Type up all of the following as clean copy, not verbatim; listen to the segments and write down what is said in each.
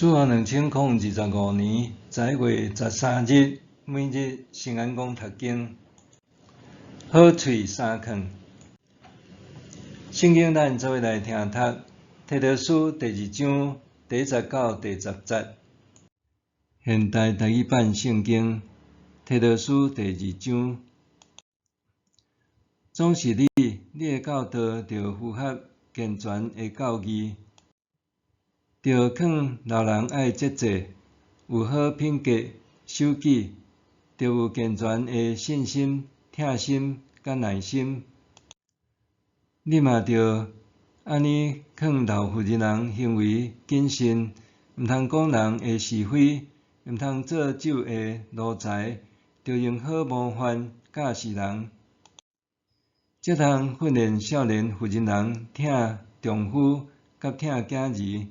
主後2025年11月13日，每日聖安講讀經，好喙三勸。聖經咱做伙來聽讀，提多書第二章第一節到第十節。現代台語版聖經，提多書第二章。總是你，你的教導著符合健全的教義。著勸老人愛節制，有好品格，守己，著有健全的信心、疼心佮耐心。你嘛著按呢勸老婦人人行為謹慎，毋通講人的是非，毋通做酒的奴才，著用好模範教示人。這通訓練少年婦人人疼丈夫佮疼囝兒。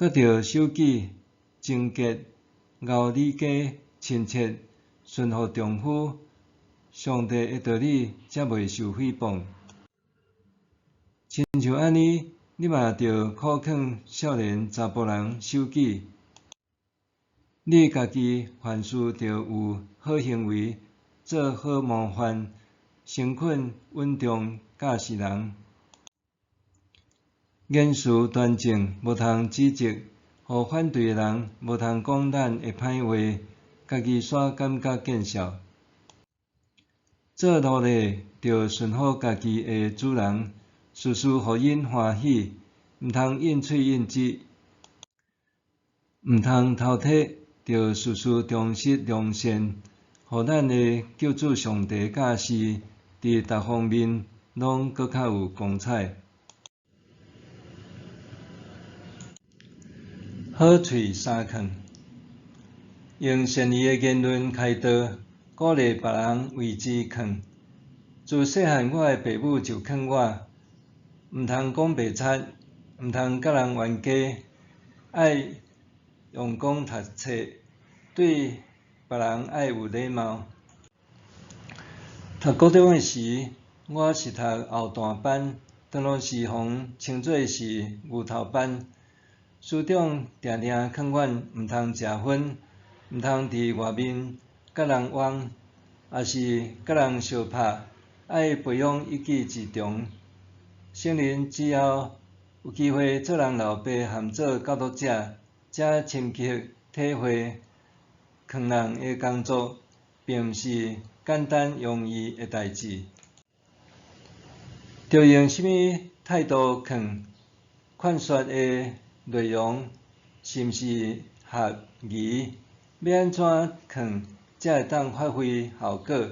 閣著守己、貞潔、𠢕理家、親切、順服丈夫，上帝的道理才袂受誹謗。親像按呢，你嘛著苦勸少年查埔人守己。你家己凡事著有好行為，做好模範，誠懇穩重教示人。言辭端正，無通指責，予反對的人無通講咱的歹話，家己煞感覺見笑。做奴隸著順服家己的主人，事事予𪜶歡喜，毋通應喙應舌，毋通偷提，著事事忠實良善，予咱的救主上帝教示，佇逐方面攏閣較有光彩。好喙三勸，用善意的言論開導，鼓勵別人為之勸。自細漢，我的爸母就勸我，毋通講白賊，毋通佮人冤家，愛用功讀冊，對別人愛有禮貌。讀高中的時，我是讀後段班，當當時予人稱做是牛頭班。師長定定勸阮毋通食薰，毋通佇外面佮人冤，抑是佮人相拍，愛培養一技之長。成人之後，有機會做人老爸和做教導者，才深刻體會勸人的工作，並毋是簡單容易的代誌。著用啥物態度勸，勸說的內容是毋是合宜？欲按怎勸才會當發揮效果？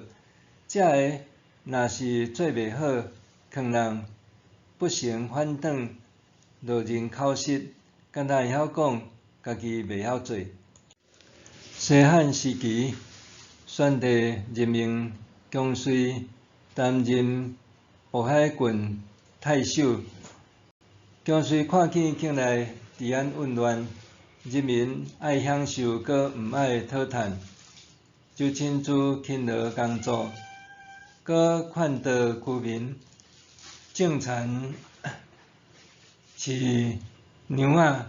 這个若是做袂好，勸人不成反轉，落人口實，敢若會曉講，家己袂曉做。西漢時期，宣帝任命姜遂擔任渤海郡太守。姜遂看見境內治安混亂，人民愛享受，閣毋愛討趁，就親自勤勞工作，閣勸導居民種田、飼牛仔、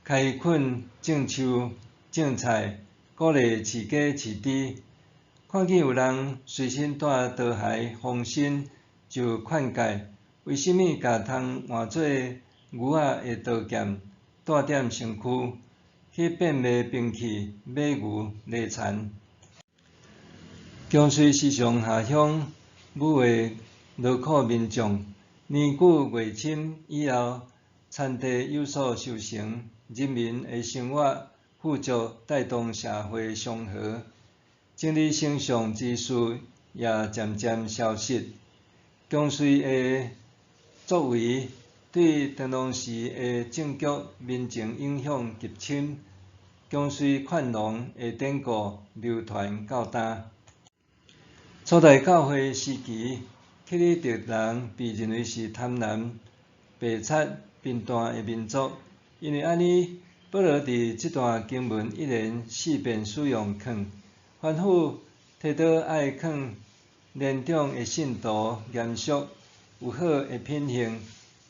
開墾種樹、種菜，鼓勵飼雞飼豬。看見有人隨身帶刀械防身，就勸誡：為啥物共通換做牛仔的刀劍帶踮身軀，去變賣兵器，買牛犁田？姜遂時常下鄉撫慰勞苦民眾，年久月深以後，田地有所收成，人民的生活富足，帶動社會祥和，爭議星象之事也漸漸消失。姜遂的作為，對當時的政局民情影響極深，姜遂勸農的典故流傳到今。初代教會時期，克里特人被認為是貪婪、白賊、貧惰的民族。因為按呢，保羅佇這段經文一連四遍使用勸，吩咐提多愛勸年長的信徒嚴肅，有好的品行。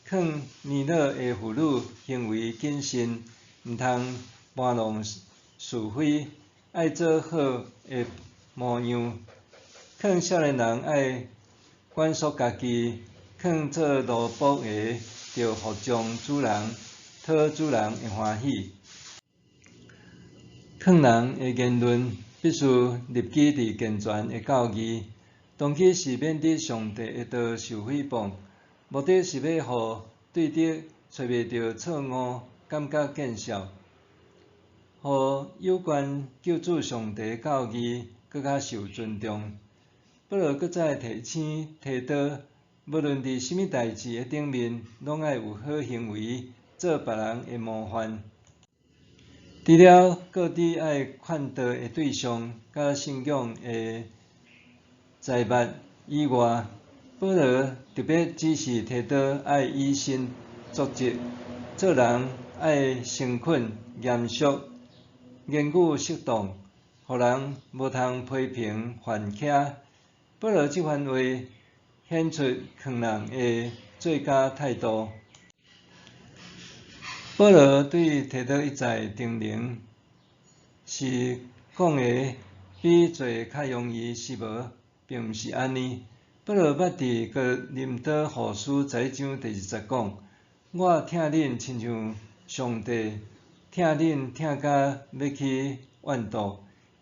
勸年老的婦女行為謹慎，毋通搬弄是非，愛做好的模樣。勸少年人愛管束家己，勸做奴僕的著服從主人，討主人的歡喜。勸人的言論必須立基佇健全的教義，動機是免得上帝的道受毀謗，目的是欲予對敵揣袂著錯誤，感覺見笑，予有關救主上帝教義閣較受尊重。保羅閣再提醒提多，無論佇啥物代誌的頂面，攏愛有好行為，做別人的模範。除了閣佇愛勸導的對象佮信仰的財物以外，保羅特別指示提多愛以身作則，做人愛誠懇、嚴肅，言語適當，予人無通批評犯拊。保羅這番話顯出勸人的最佳態度。保羅對提多一再叮嚀，是講的比做較容易是無？並毋是按呢。保羅捌佇哥林多後書11章第2節講：我疼恁親像上帝疼恁疼甲欲去怨妒，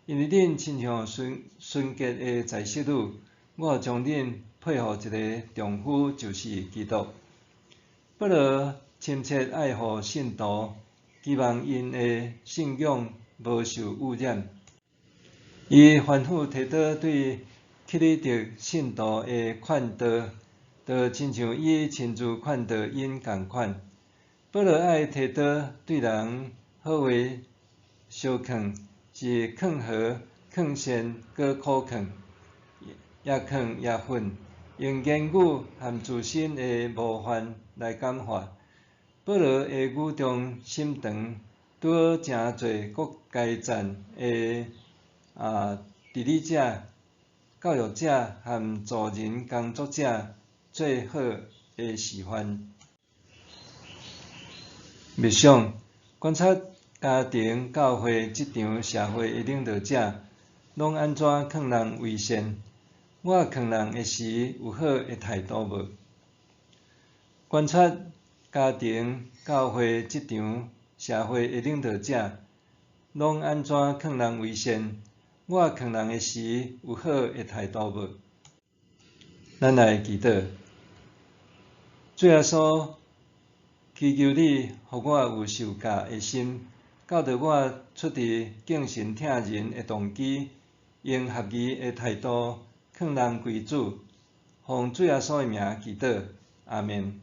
因為恁親像純純潔的宰室女，我將恁配予一个丈夫，就是基督。保羅深切愛護信徒，期望𪜶的信仰無受污染。伊吩咐提多對克里特信徒的勸導，就親像伊親自勸導𪜶仝款。保羅愛提多對人好話相勸，是勸和、勸善、閣苦勸，也勸也訓，用言語和自身的模範來感化。保羅的語重心長，拄好誠濟各階層的治理者、教育者和助人工作者最好的示範。默想觀察家庭、教會、職場、社會的領導者，攏按怎勸人為善？我勸人的時有好的態度無？觀察家庭、教會、職場、社會的領導者，攏按怎勸人為善？我勸人的時有好的態度無？咱來祈禱，主耶穌，祈求你，予我有受教的心，教導我出自敬神疼人的動機，用合宜的態度勸人歸主。奉主耶穌的名祈禱，阿們。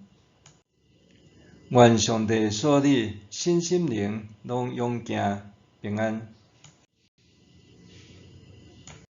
願上帝賜你身心靈攏勇健平安。